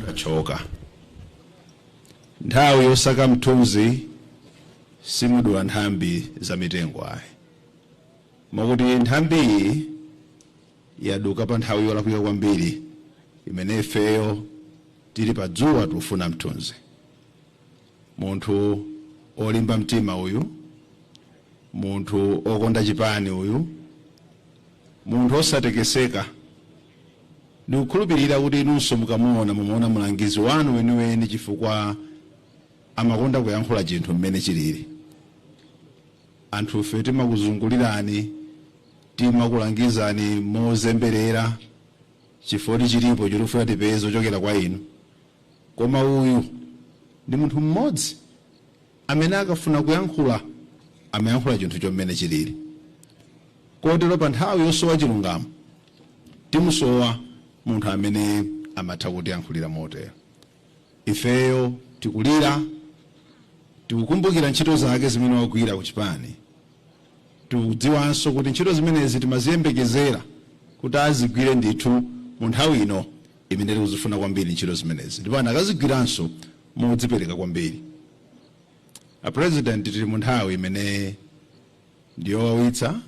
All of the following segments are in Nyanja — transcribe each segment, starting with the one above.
Achoka nthawi yosaka mthunzi, simudula nthambi za mitengo ayi, mwakuti nthambiyi yaduka pa nthawi yolakwika kwambiri imene ifeyo tili pa dzuwa tikufuna mthunzi. Munthu olimba mtima uyu, munthu okonda chipani uyu, munthu osatekeseka. Ndikukhulupirira kuti inunso mukamuona mumaona mulangizi wanu weniweni, chifukwa amakonda kuyankhula chinthu mmene chilili. Anthufe timakuzungulirani, timakulangizani mozemberera chifukwa chilipo chotifuna tipeze ochokera kwa inu, koma uyu ndi munthu mmodzi amene akafuna kuyankhula amayankhula chinthu chommene chilili. Kotero pa nthawi yosowa chilungamo timusowa munthu amene amatha kutiyankhulira motero. Ifeyo tikulira, tikukumbukira ntchito zake zimene wagwira ku chipani. Tikudziwanso kuti ntchito zimenezi timaziyembekezera kuti azigwire ndithu mu nthawi ino imene tikuzifuna kwambiri ntchito zimenezi, ndipo anakazigwiranso modzipereka kwambiri. A President, tili mu nthawi imene ndiyowawitsa,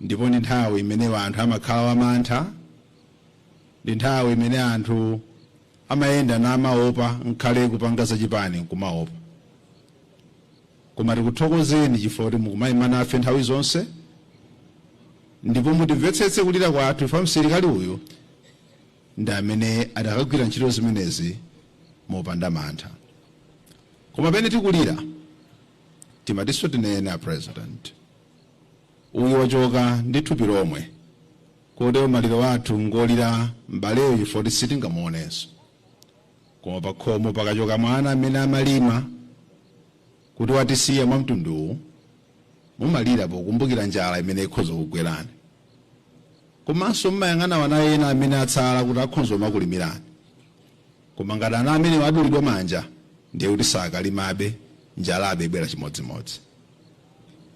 ndipo ndi nthawi imene anthu amakhala wamantha, ndi nthawi imene anthu amayenda namaopa, nkhale kupanga zachipani nkumaopa. Koma tikuthokozeni chifukwa kuti mukumayima nafe nthawi zonse, ndipo mutimvetsetse kulira kwathu. Ife msilikali uyu ndi amene adakagwira ntchito zimenezi mopanda mantha. Koma pene tikulira timatinso tinene, a President, uyu wachoka ndi thupi lomwe, kotero maliro athu ngolira m'baleyo chifukwa kuti sitingamuonenso. Koma pakhomo pakachoka mwana amene amalima kuti watisiya mwamtunduwu, mumalira pokumbukira njala imene ikhoza kugwerani, komanso mmayang'ana wana ena amene atsala kuti akhonza kumakulimirani. Koma ngati ana amene adulidwa manja, ndiye kuti sakalimabe, njalabe ibwera chimodzimodzi.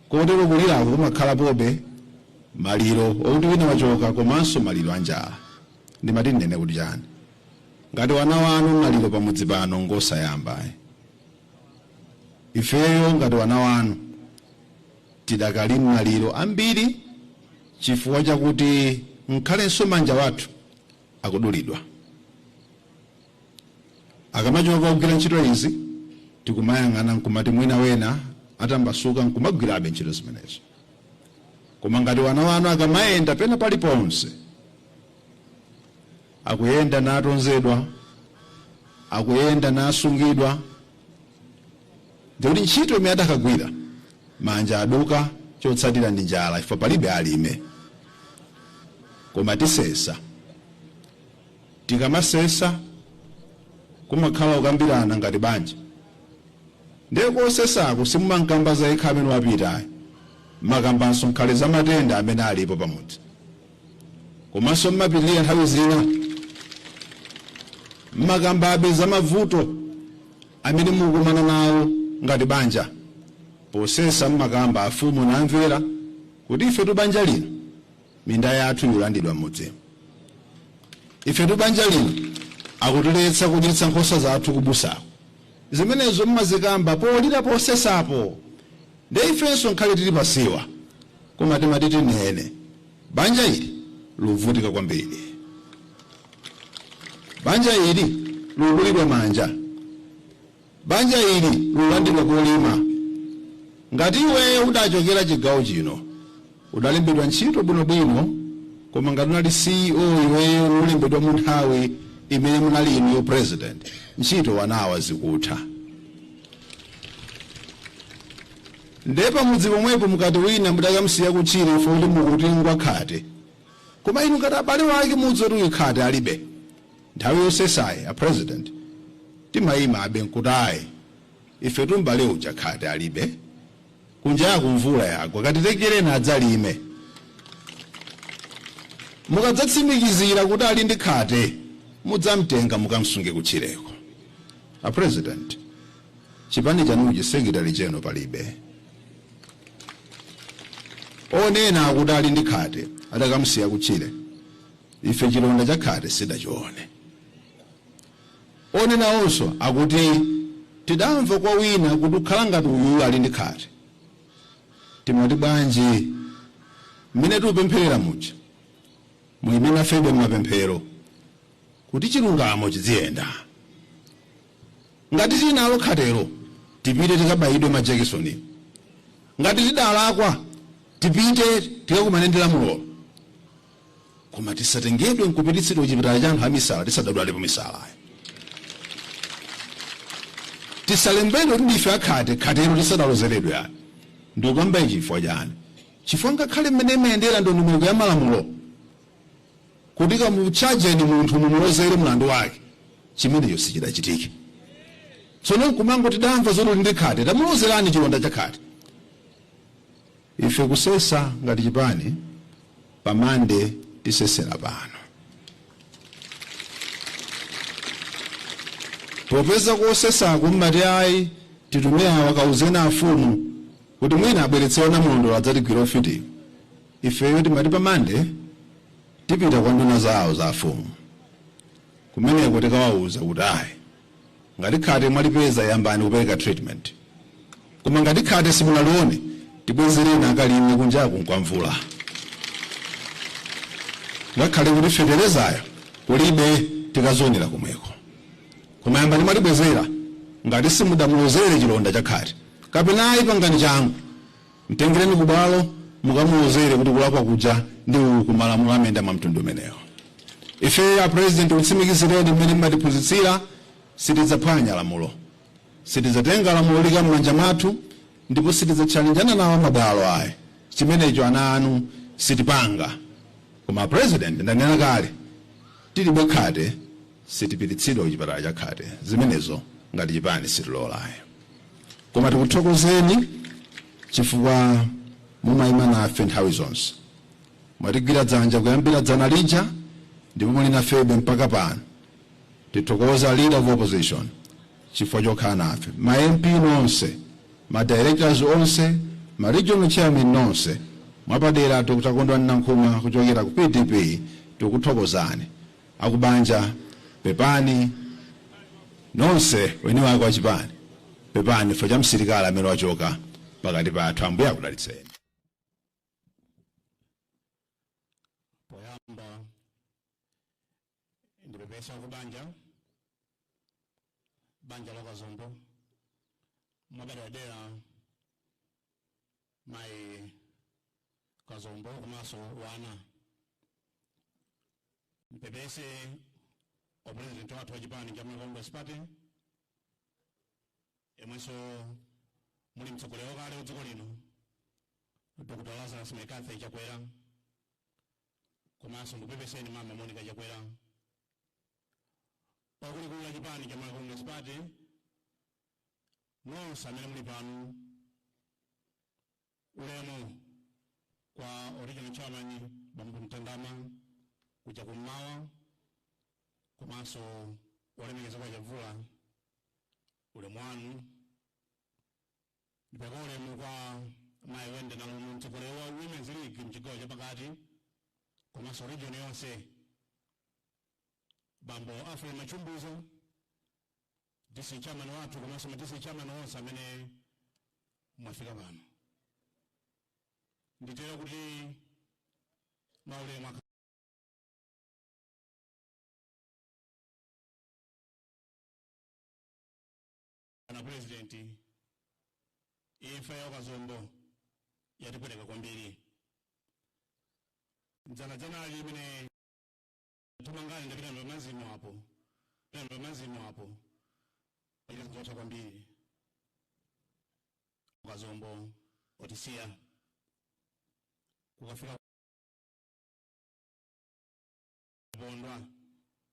Kotero kulirako kumakhala pobe maliro okuti wina wachoka komanso maliro a njala. Ndimati ndinene kuti chani, ngati wana wanu maliro pamudzi pano ngosayamba. Ifeyo ngati wana wanu tidakali maliro ambiri chifukwa chakuti nkhalenso manja wathu akudulidwa. Akamachoka kugwira ntchito izi, tikumayang'ana nkumati mwina wena atambasuka nkumagwirabe ntchito zimenezo. Koma ngati wana wanu akamayenda pena paliponse akuyenda natonzedwa, akuyenda nasungidwa, ndikuti ntchito imene adakagwira manja aduka, chotsatira ndi njala, chifukwa palibe alime. Koma tisesa. Tikamasesa kumakhala kukambirana ngati banja. Ndiye kosesako simumankamba za yekha amene wapitayo, makambanso nkhale za matenda amene alipo pamudzi, komanso mmapitirira nthawi zina mmakambabe za mavuto amene mukumana nawo ngati banja. Posesa mmakamba afumu namvera kuti ife banja lino minda yathu ikulandidwa m'mudzimu, ife banja lino akutiletsa kudyetsa nkhosa zathu kubusako. Zimenezo mmazikamba polira posesapo. Nde ifenso nkhale tili pasiwa, koma timati tinene banja ili luvutika kwambiri, banja ili ludulidwa manja, banja ili lulandidwa kolima. Ngati iweyo udachokera chigawo chino, udalembedwa ntchito bwinobwino, koma ngati unali CEO iweyo ulembedwa mu nthawi imene munali inuyo President, ntchito wanawa zikutha. Nde pamudzi pomwepo mukati wina mudakamsiya kutchire ifo kuti mukuti ngwakhate, koma inu ngati abale wake mudzi kuti uyu khate alibe. Nthawi yosesayi, a President, timayima abe nkuti ayi, ife tumbale uja khate alibe, kunjaku mvula yagwa, katitekereni adzalime. Mukadzatsimikizira kuti ali ndi khate, mudzamtenga mukamsunge kutchireko. A President, chipani chanuchi secretary general palibe. Onena akuti ali ndi khate adakamsiya kutchire, ife chilonda cha khate sidachione. Onenawonso akuti tidamva kwa wina kuti ukhala ngati uyuyu ali ndi khate. Timati bwanji mmene tikupempherera muja, muyime nafebe mumapemphero kuti chilungamo chiziyenda. Ngati tinalo khatelo, tipite tikabayidwe majekisoni. Ngati tidalakwa, tipite tikakumane ndi lamulo, koma tisatengedwe nkupititsidwa kuchipatala cha anthu amisala tisadadwalepo misalayo. Tisalembedwe kuti ndife akhate, khatelo tisadalozeredwe ayi. Ndikukamba ichi chifukwa chani? Chifukwa ngakhale mmene imayendera ndondomeko ya malamulo kuti kamutchajeni munthu, mumulozere mlandu wake, chimenecho sichidachitike. Tsono nkumango tidamva zoti uli ndi khate, tamulozerani chilonda cha khate. Ife kusesa ngati chipani, pamande tisesera pano, popeza kosesako mmati ayi, titume awa kauzeni afumu kuti mwina abweretsewa namulondola adzatigwira ufitiwo. Ifeyo timati pamande tipita kwa nduna zawo za afumu kumeneko, tikawawuza kuti ayi, ngati khate mwalipeza, yambani kupereka treatment, koma ngati khate simunalione, tibwezereni akalime, kunjaku kwa mvula, ngakhale kuti feterezayo kulibe, tikazionera komweko, koma yambani mwatibwezera ngati simudamulozere chilonda cha khate. Kapena ayi, pangani changu, mtengereni kubwalo mukamulozere kuti kulakwa kuja ndi uku, malamulo amene mwa mtundu umenewo. Ife a President kutsimikizireni mmene mmatiphunzitsira, sitidzaphwanya lamulo, sitidzatenga lamulo lika m'manja mwathu, ndipo sitidzatchalenjana nawo mabwalo ayi. Chimenecho ana anu sitipanga. Koma President, ndanena kale, tilibe khate sitipititsidwa kuchipatala cha khate. Zimenezo ngati chipani sitilolayo. Koma tikuthokozeni chifukwa mumayima nafe nthawi zonse, mwatigwira dzanja kuyambira dzana lija ndipo muli nafebe mpaka pano. Tithokoza Leader of Opposition chifukwa chokhala nafe, ma MP nonse, ma directors onse, ma regional chairman nonse, mwapadera Dr Kondwani Nankhumwa kuchokera ku PDP, tikuthokozani. Akubanja, pepani. Nonse weni wake wa chipani, pepani chifukwa cha msilikali amene wachoka pakati pathu. Ambuye akudalitseni. Poyamba ndipepesa ku banja, banja la Kazombo, mwapaderadera mayi Kazombo komanso wana. Mpepese wa president wathu wa chipani cha Malawi Congress Party, yemwenso muli mtsogoleri wakale wa dziko lino, Dr Lazarus McCarthy Chakwera, komanso ndikupepeseni Mama Monica Chakwera. Akuluakulu la chipani cha Malawi Congress Party nonse amene muli pano, ulemu kwa regional chairman Bambo Mtandama kuja kummawa, komanso olemekeza kwa Chavula, ulemu wanu. Ndipereka ulemu kwa mayi Wende Nalumo, mtsogoleri wa Women's League mchigawo chapakati komanso region yonse, Bambo Alfred Machumbuza, district chairman wathu, komanso ma district chairman onse amene mwafika pano. Nditero kuti maulemu na President, imfa ya Kazombo yatipweteka kwambiri. Dzanadzanali imene tumangani ndapita mazimo apo, mazimo apo zotha kwambiri. Kazombo otisiya kukafika pondwa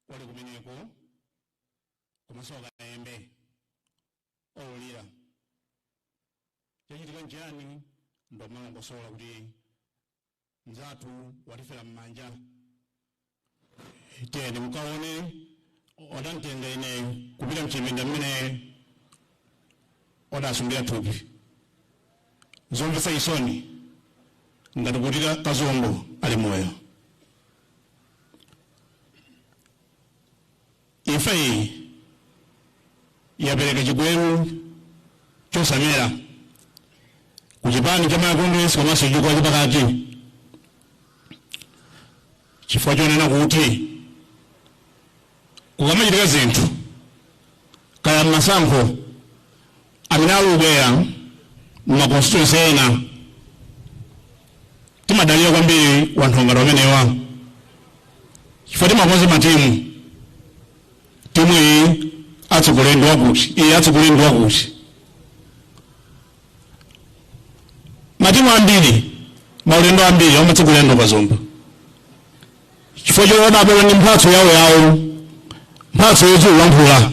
wali kumeneko, komanso akayembe olulira chachitika nchiyani? Ndomalongosola kuti mzathu watifera m'manja. Tiyeni mukaone. Odamtenga ine kupita mchipinda mmene odasungira thupi. Zomvetsa chisoni, ngati kuti Kazombo ali moyo. Imfa iyi Yapereka chigweru chosamera ku chipani cha Malawi Congress komanso chigwa chapakati, chifukwa chonena kuti kukamachitika zinthu kaya masankho amene alubwera mma constituency ena, timadalira kwambiri wanthu ngati amenewa, chifukwa timakonza matimu. Timu iyi atsogoleri ndi wakuti, iyi atsogoleri ndi wakuti. Matimu ambiri, maulendo ambiri amatsogolera ndi Kazombo, chifukwa choona abwera ndi mphatso yawo yawo, mphatso yodzilankhula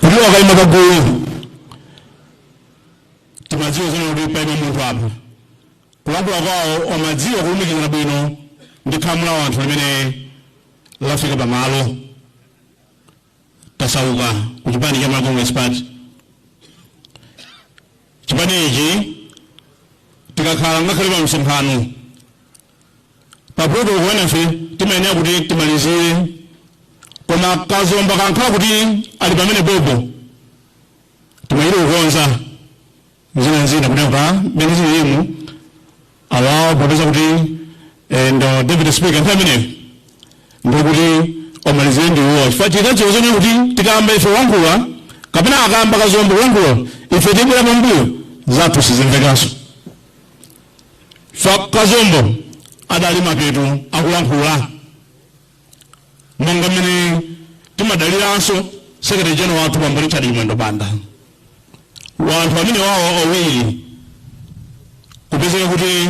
kuti wakayima pagulu timadziwa zona kuti paima munthu apo. Kulankhula kwawo amadziwa kulumikizana bwino ndi khamu la anthu limene lafika pamalo. Tasauka ku chipani cha Malawi Congress Party. Chipani ichi tikakhala ngakhale pa msonkhano, pa protocol enafe timayenera kuti timalizire, koma Kazombo kankhala kuti ali pamene bobo, timayire kukonza nzina kuti pa mmene zililimu awawo, popeza kuti ndo deputy speaker nthawi imeneyo, ndikuti omalizire ndiwo, chifukwa tikadziwa zone kuti tikayamba ife kulankhula kapena akayamba Kazombo kulankhula, ife tibwera pambuyo, zathu sizimvekanso. Fa Kazombo adali mapeto akulankhula, monga mmene timadaliranso secretary general wathu Bambo Richard Chimwendo Banda. Wanthu amene wawo awiri kupezeka kuti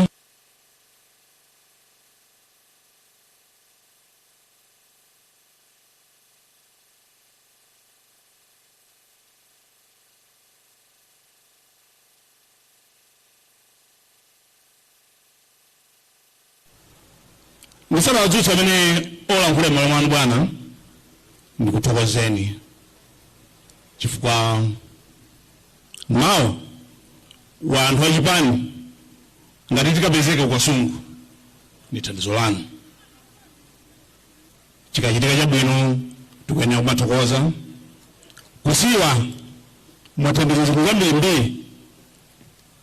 ndisanawadzutse amene olankhula m'malo mwanu, bwana, ndikuthokozeni chifukwa mawu wa anthu achipani ngati tikapezeka kwasungu ndi thandizo lanu. Chikachitika chabwino tikuyenera kumathokoza. Kusiwa mwathandiza zinthu zambirimbiri,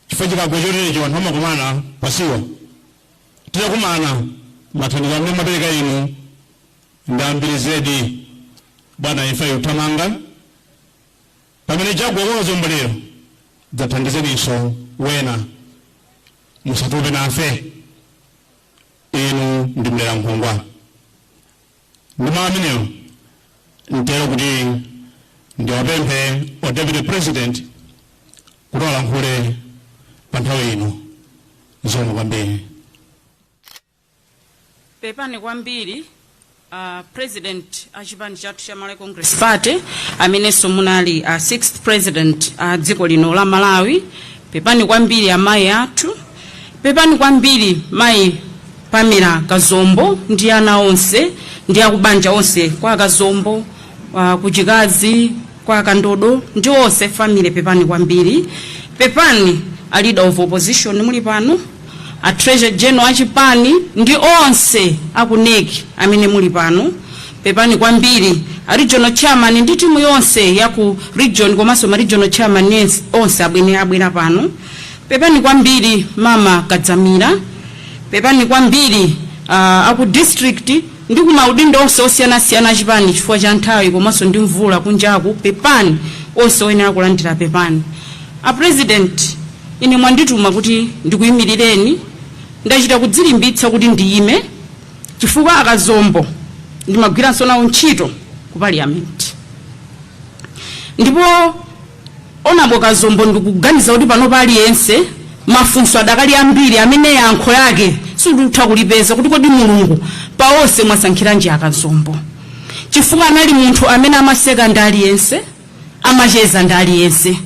chifukwa chikagwa choterecho anthu amakumana pasiwa. Titakumana, mathandizo amene mapereka inu ndi ambiri zedi, bwana. Imfa ikuthamanga. Pamene chagwa kwa Kazombo lero, dzathandizeninso wena. Musatope nafe, inu ndi mlera nkhungwa. Ndi mawu amenewo ntero kuti ndiwapemphe o deputy president kuti alankhule pa nthawi ino. Zikomo kwambiri. Pepani kwambiri, president a chipani chathu cha Malawi Congress Party, amenenso munali sixth president a dziko lino la Malawi. Pepani kwambiri amayi athu. Pepani kwambiri mayi Pamela Kazombo ndi ana onse ndi akubanja onse kwa Kazombo, kuchikazi kwa Kandodo ndi onse family, pepani kwambiri. Pepani a leader of opposition muli pano, a treasurer general achipani ndi onse aku NEC amene muli pano, pepani kwambiri. A regional chairman ndi timu yonse ya ku region komanso ma regional chairman onse abwene abwera pano, pepani kwambiri. Mama Kadzamira, pepani kwambiri. Aku district ndi kumaudindo onse osiyanasiyana achipani, chifukwa cha nthawi komanso ndi mvula kunjaku, pepani. Onse oyenera kulandira pepani. A president, ine mwandituma kuti ndikuyimirireni. Ndachita kudzilimbitsa kuti ndiyime chifukwa Akazombo ndimagwiranso nawo ntchito ku parliament, ndipo Honourable Kazombo, ndikuganiza kuti panopa aliyense mafunso adakali ambiri amene yankho yake sindikutha kulipeza, kuti kodi Mulungu pawonse mwasankhiranji Akazombo? Chifukwa anali munthu amene amaseka ndi aliyense, amacheza ndi aliyense.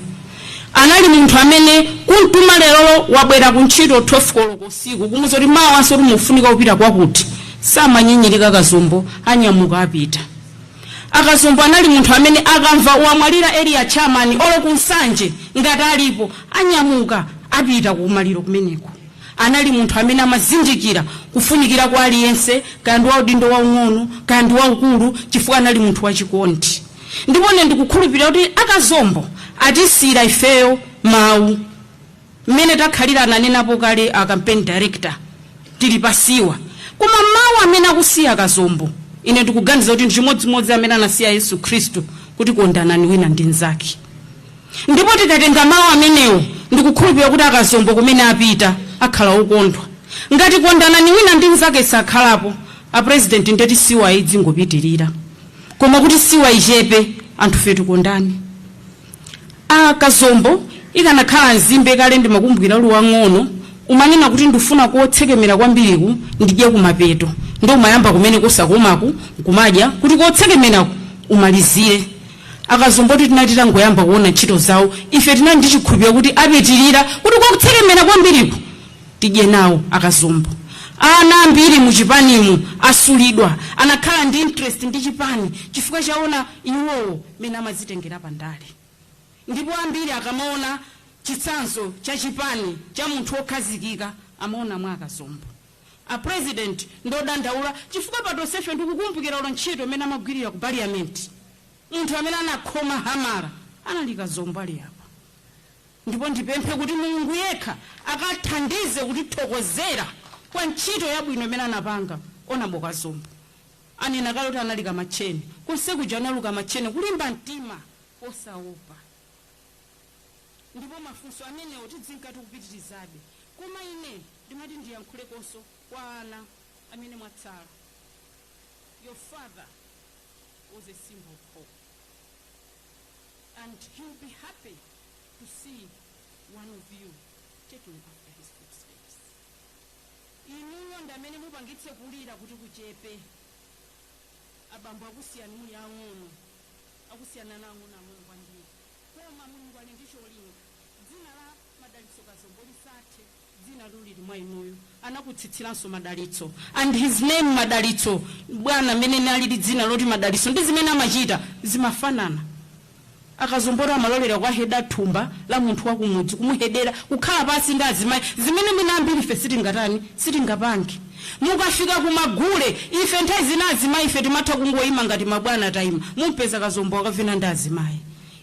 Anali munthu amene kumtuma lerolo wabwera ku ntchito 12 koloko usiku, kumuza kuti mawa kuti mufunika kupita kwakuti, samanyinyirika Kazombo, anyamuka apita. Akazombo anali munthu amene akamva wamwalira area chairman olo kunsanje ngati alipo, anyamuka apita kumaliro kumeneko. Anali munthu amene amazindikira kufunikira kwa aliyense, kaya ndi waudindo waung'ono, kaya ndi waukulu, chifukwa anali munthu wachikondi. Ndipo ine ndikukhulupirira kuti akazombo atisiyira ifeyo mawu mmene takhalira. Ananenapo kale a campaign director, tili pasiwa, koma mawu amene akusiya akazombo, ine ndikuganiza kuti ndi chimodzimodzi amene anasiya Yesu Khristu, kuti kondanani wina ndi mnzake. Ndipo tikatenga mawu amenewo, ndikukhulupirira kuti akazombo kumene apita akhala okondwa. Ngati kondanani wina ndi mnzake sakhalapo, a President, ndeti siwa idzingopitirira. Koma kuti siwa ichepe, anthu fe tikondani. Akazombo ikanakhala nzimbe kale, ndimakumbukira uli wang'ono umanena kuti ndifuna kotsekemera kwambiriku, ndidye kumapeto. Ndi umayamba kumene kosakomaku kumadya kuti kotsekemerako umalizire. Akazombo tinati tangoyamba kuona ntchito zawo, ife tinali ndi chikhulupiriro kuti apitirira kuti kotsekemera kwambiriku tidye nawo. Akazombo, ana ambiri muchipanimu asulidwa, anakhala ndi interest ndi chipani chifukwa chaona iwowo mene amazitengera pandale. Ndipo ambiri akamaona chitsanzo cha chipani cha munthu wokhazikika, amaona mwa akazombo. A President, ndodandaula chifukwa patonsefe ndikukumbukira ulo ntchito imene amagwirira ku Parliament, munthu amene anakhoma hamala anali Kazombo ali apa. Ndipo ndipemphe kuti Mulungu yekha akathandize kutithokozera kwa ntchito yabwino imene anapanga Honourable Kazombo. Anena kale kuti anali kamatcheni, konse kuja analuka matcheni, kulimba mtima osaopa. Ndipo mafunso amenewo tidzinka tikupitirizabe. Koma ine ndimati ndiyankhulekonso kwa ana amene mwatsala. Your father was a symbol of hope, and he will be happy to see one of you taking after his footsteps. Inuyo ndi amene mupangitse kulira kuti kuchepe. Abambo akusiyani muli ang'ono, akusiyana na ang'onoang'ono kwambiri, koma Mulungu ali ndi cholinga. Dzina la Madalitso Kazombo lisathe, dzina lulili mwa inuyo. Anakutsitsiranso Madalitso, and his name Madalitso, bwana, amene nalili dzina loti Madalitso ndi zimene amachita zimafanana. Akazomboto amalolera kuheda thumba la munthu wakumudzi, kumuhedera, kukhala pasi ndi azimayi, zimene mwina ambiri ife sitingatani, sitingapange. Mukafika kumagule, ife nthawi zina azimayi ife timatha kungoyima ngati mabwana tayima, mumpeza Kazombo akavina ndi azimayi.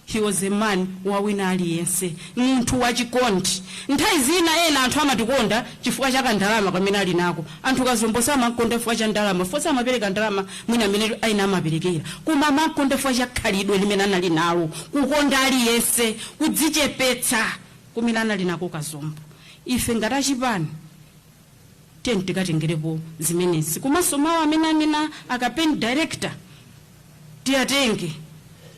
He was a man wa wina aliyense, munthu wachikondi. Nthawi zina ena anthu amatikonda chifukwa cha kandalama kamene ali nako. Anthu Kazombo samakonda chifukwa cha ndalama, chifukwa samapereka ndalama mwina amene aina amaperekera, koma amakonda chifukwa cha khalidwe limene anali nalo, kukonda aliyense, kudzichepetsa kumene anali nako Kazombo. Ife ngati achipani, tiye tikatengerepo zimenezi. Komanso mawu amene anena a campaign director tiyatenge,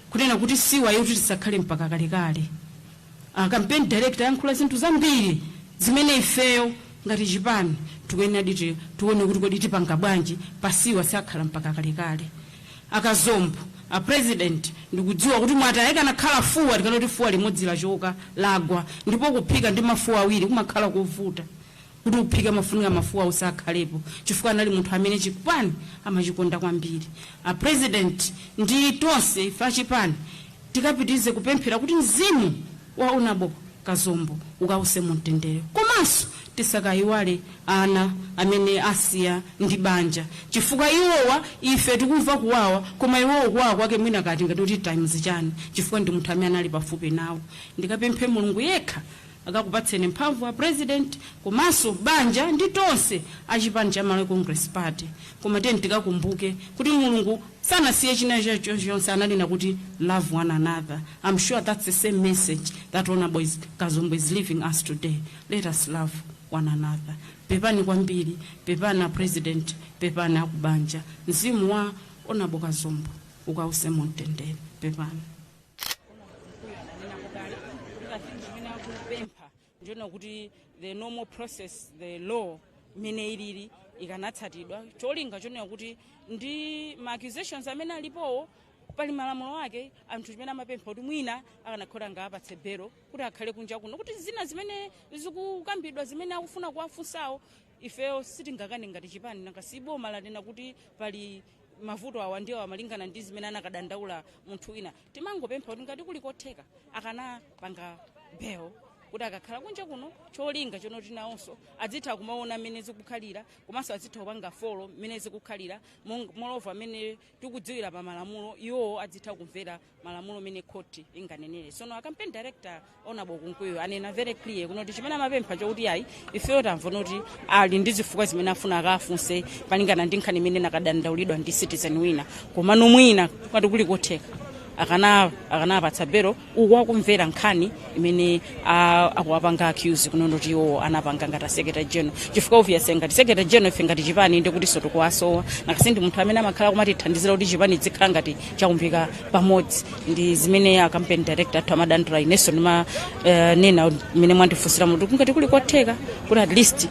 kunena kuti siwa yoti tisakhale mpaka kalekale. A campaign director yankhula zinthu zambiri zimene ifeyo ngati chipani tikuyenera diti tione kuti kodi tipanga bwanji pasiwa sakhala mpaka kalekale. Akazombo, a President, ndikudziwa kuti mwataye kanakhala fuwa, tikanoti fuwa limodzi lachoka, lagwa. Ndipo kuphika ndi mafuwa awiri kumakhala kovuta. Kuti uphike mafunika mafuwa usakhalepo, chifukwa anali munthu amene chipani amachikonda kwambiri. A President ndi tonse ife achipani tikapitirize kupemphera kuti mzimu wa Honourable Kazombo ukause mumtendere. Komanso tisakayiwale ana amene asiya ndi banja, chifukwa iwowa, ife tikumva kuwawa, koma iwowo kuwawa kwake mwina kati ngati kuti times chani, chifukwa ndi munthu amene anali pafupi nawo. Ndikapemphe Mulungu yekha akakupatseni mphamvu a President, komanso banja ndi tonse achipani cha Malawi Congress Party. Koma tiyeni tikakumbuke kuti Mulungu sanasiye china chonse, ananena kuti love one another. I'm sure that's the same message that Honorable Kazombo is leaving us today. Let us love one another. Pepani kwambiri, pepani a President, pepani akubanja. Mzimu wa Honorable Kazombo ukause mumtendere. Pepani. Chimene akupempha ndiona kuti the normal process, the law imene ilili ikanatsatidwa, cholinga chonena kuti ndi ma accusations amene alipowo, pali malamulo ake. Anthu chimene amapempha kuti mwina akanakhala ngaapatse belo kuti akhale kunja kuno, kuti zina zimene zikukambidwa, zimene akufuna kuwafunsawo, ifeyo sitingakane ngati chipani. Nanga si boma lanena kuti pali mavuto awa ndiwo amalingana ndi zimene anakadandaula munthu wina. Timangopempha kuti ngati kuli kotheka akanapanga bail. Kuti akakhala kunja kuno, cholinga chonoti nawonso adzitha kumaona mmene zikukhalira, komanso adzitha kupanga follow mmene zikukhalira. Moreover, amene tikudziwira pa malamulo, iwowo adzitha kumvera malamulo mene khoti inganenere. Sono a campaign director, Honorable Kunkuyu, anena very clear kunoti chimene amapempha chokuti ayi, ifeyo tamva noti ali ndi zifukwa zimene afuna akafunse palingana ndi nkhani imene nakadandaulidwa ndi citizen wina, komano mwina kwati kuli kotheka akanapatsa belo uku akumvera nkhani imene akuwapanga accuse kunoti iwo anapanga ngati a secretary general, chifukwa obviously ngati secretary general, ife ngati chipani ndi kuti tikuwasowa nakasi ndi munthu amene amakhala kumatithandizira kuti chipani dzikhala ngati chakumbika pamodzi. Ndi zimene a campaign director athu amadandaula. Inenso ndima nena mmene mwandifunsira munthu, kungati kuli kotheka kuti at least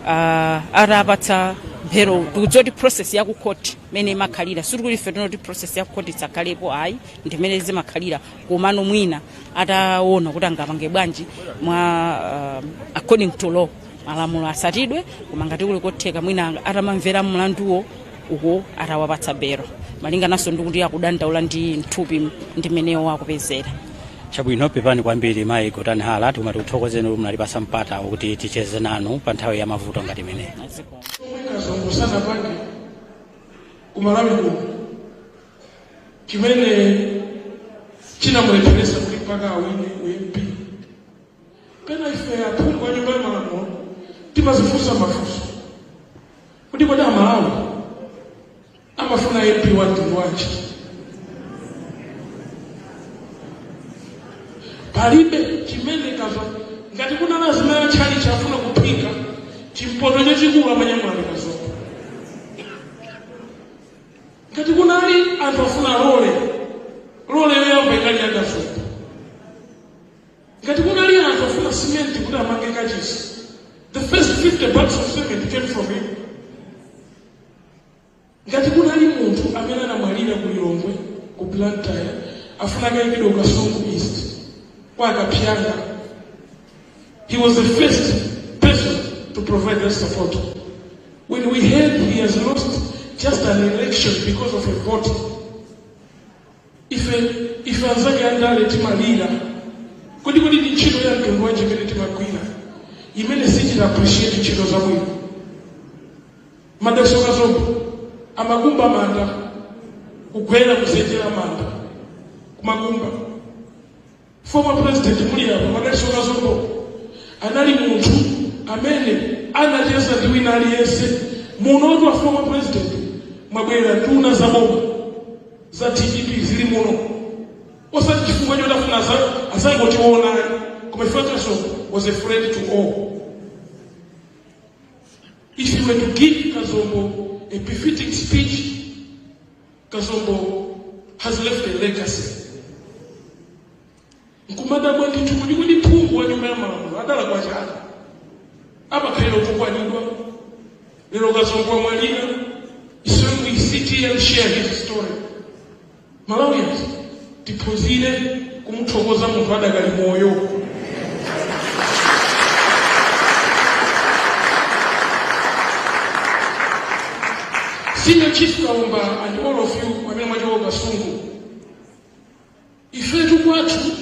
atapatsa belo. Tikudziwa kuti process ya ku court mene imakhalira, sitikuti ife tinoti process ya ku court isakhalepo, ayi, ndimene zimakhalira, komano mwina ataona kuti angapange bwanji mwa according to law, malamulo asatidwe, koma ngati kuli kotheka mwina atamamvera mlanduwo uko atawapatsa belo, malingananso ndi kuti akudandaula ndi mthupi ndi mmenewo akupezera. Chabwino, pepani kwambiri, mayi Gotani Hala. Tikumati kuthokozeni kuti munatipasa mpata wokuti ticheze nanu pa nthawi ya mavuto ngati imeneyi. Azikomo. Kazombo sanapange kumalawi kuno chimene chinamulepheresa kuti mpaka awine uMP. Pena ife aphungu a Nyumba ya Malamulo timazifunsa mafunso kuti kodi Amalawi amafuna MP wa mtundu wanji? Palibe chimene kazo ngati kuna lazima ya chali chafuna kuphika chimpoto chachikulu amanyamula ndi Kazombo. Ngati kunali anthu afuna lole, lole yoyamba inali ya Kazombo. Ngati kunali anthu afuna simenti kuti amange kachisi, the first 50 bags of cement came from him. Ngati kunali munthu amene anamwalira ku Lilongwe, ku Blantyre, afuna akayikidwe ku Kasungu East kwa Akapyanga, he was the first person to provide that support. When we heard he has lost just an election because of a vote, ife anzake andale timalira. Kodi ndi ntchito ya mtundu wanji imene timagwira imene sichita appreciate ntchito zabwino? Madalitso Kazombo amakumba manda, kugwera kuzenjera manda kumakumba. Former president muli apa, Madalitso Kazombo anali munthu amene anacheza ndi wina aliyense munotu. A former president, mwabwera nduna za boma za DPP zili muno, osati chifukwa choti afuna azangotiona, koma chifukwa Kazombo was a friend to all. If you were to give Kazombo a befitting speech, Kazombo has left a legacy. Nkumadabwa ndithu kuti phungu wa Nyumba ya Malamulo adala kwa chaka amakhalira kutukwanidwa. Lero Kazombo wamwalira, so we sit here and share his story. Malawians, tiphunzire kumuthokoza munthu adakali moyo. Senior Chief Kaumba and all of you amene mwachoka Kasungu, ifetu kwathu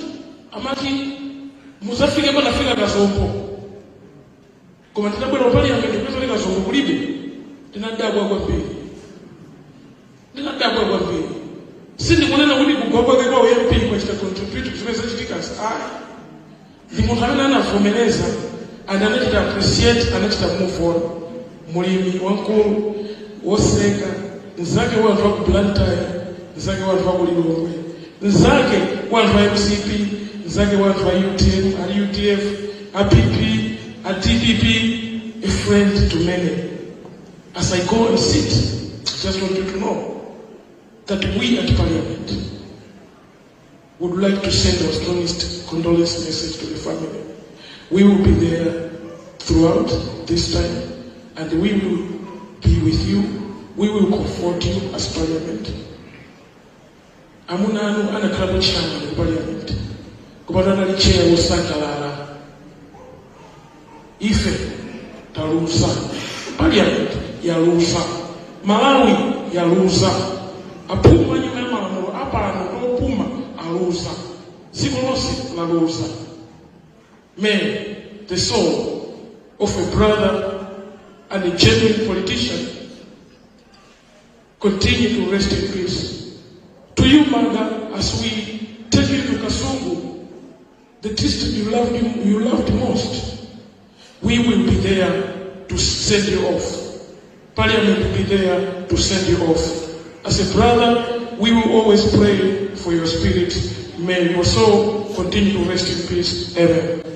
amati muzafike panafika Kazombo, koma ndinabwera ku parliament kupeza kuti Kazombo kulibe. Ndinadabwa kwambiri, ndinadabwa kwambiri. Sindikunena kuti kugwa kwake kwa uMP kwachita contribute zimene zachitika, ayi. Ndi munthu amene anavomereza and anachita appreciate, anachita move on. Mulimi wamkulu woseka, mnzake wa anthu aku Blantyre, mnzake wa anthu aku Lilongwe, mnzake wa anthu a MCP, mnzake wa anthu a UTM, a UDF, a PP, a DPP, a friend to many. As I go and sit, I just want you to know that we at Parliament would like to send our strongest condolence message to the family. We will be there throughout this time and we will be with you. We will comfort you as Parliament. Amuna anu anakhalapo chairman ku Parliament, koma anali chair wosangalala. Ife taluza, Parliament yaluza, Malawi yaluza, aphungu a Nyumba ya Malamulo apano topuma aluza, dziko lonse laluza. May the soul of a brother and a genuine politician continue to rest in peace. To you, mother, as we take you to Kasungu, the district you loved most, we will be there to send you off. Parliament will be there to send you off. As a brother, we will always pray for your spirit. May your soul continue to rest in peace. Amen.